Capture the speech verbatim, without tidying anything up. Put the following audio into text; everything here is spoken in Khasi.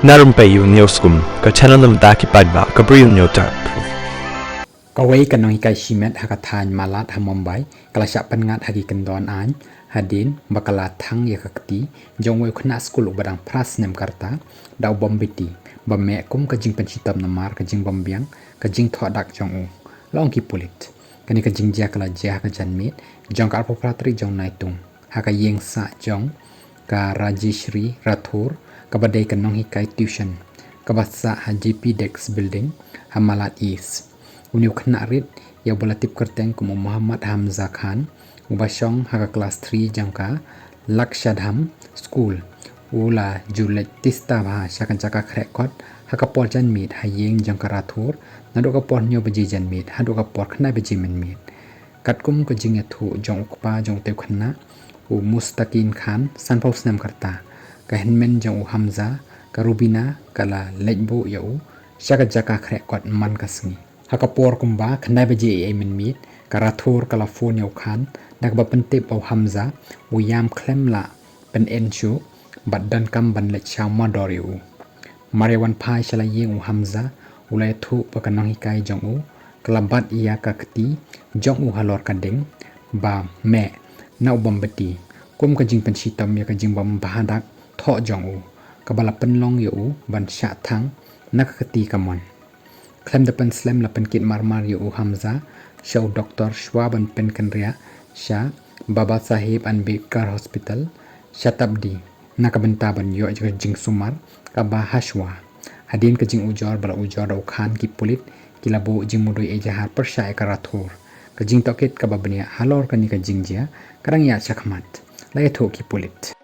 Na rympei ïa u News Kum, ka channel na bynta ki paidbah ka Bri u Hynñiewtrep. Kawei ka nonghikai shimet ha ka thaiñ Malad ha Mumbai ka la shah pynngat ha ki kyndon aiñ hadien ba ka la thang ïa ka kti jong uwei u khynnah skul uba dang phra snem ka rta da u bom bitti ba meh kum ka jingpynshitom namar ka jingbymbiang ka jingthoh dak jong u, la ong ki pulit. Kane ka jingjia ka la jia ha ka janmiet jong ka arphew phra tarik jong Naitung ha ka ïing sah jong ka Rajeshri Rathore kaba dei ka nonghikai tuition kaba sah ha J P Dex Building ha Malad East. Une u khynnah rit ïa uba la tip kyrteng kum u Mohammad Hamza Khan uba shong ha ka klas three jong ka Lakshadham School u la ju leit tista bha sha ka jaka khreh kot ha ka por janmiet ha ïing jong ka Rathore naduh ka por hynñiew baje janmiet haduh ka por khyndai baje mynmiet. Katkum ka jingïathuh jong u kpa jong utei u khynnah u Mustakin Khan, sanphew snem ka rta, ka hynmen jong u Hamza, ka Rubina, ka la leit buh ïa u sha ka jaka khreh kot man ka sngi. Ha ka por kumba khyndai baje eiei mynmiet, ka Rathore ka la phone ïa u Khan da kaba pyntip ba u Hamza u ïam khlem lah pynïeng shuh bad donkam ban leit shaw mardor ïa u. Mar ïa wan phai sha la ïing u Hamza u la ïathuh ba ka nonghikai jong u ka la bat ïa ka kti jong u halor ka ding ba meh na u bom bitti kum ka jingpynshitom ïa ka jingbym bha dak thoh jong u kaba la pynlong ïa u ban shah thang na ka kti kamon. Khlem da pynslem la pynkit marmar ïa u Hamza sha u doktor shwa ban pynkynriah sha Baba Saheb Ambedkar Hospital, Shatabdi, na ka bynta ban ïoh ïa ka jingsumar kaba hashwa. Hadien ka jingujor ba la ujor da u Khan ki pulit ki la buh jingmudui ejahar pyrshah ïa ka Rathore. Ka jingtohkit kaba bniah halor kane ka jingjia ka dang ïaid shakhmat, la ïathuh ki pulit.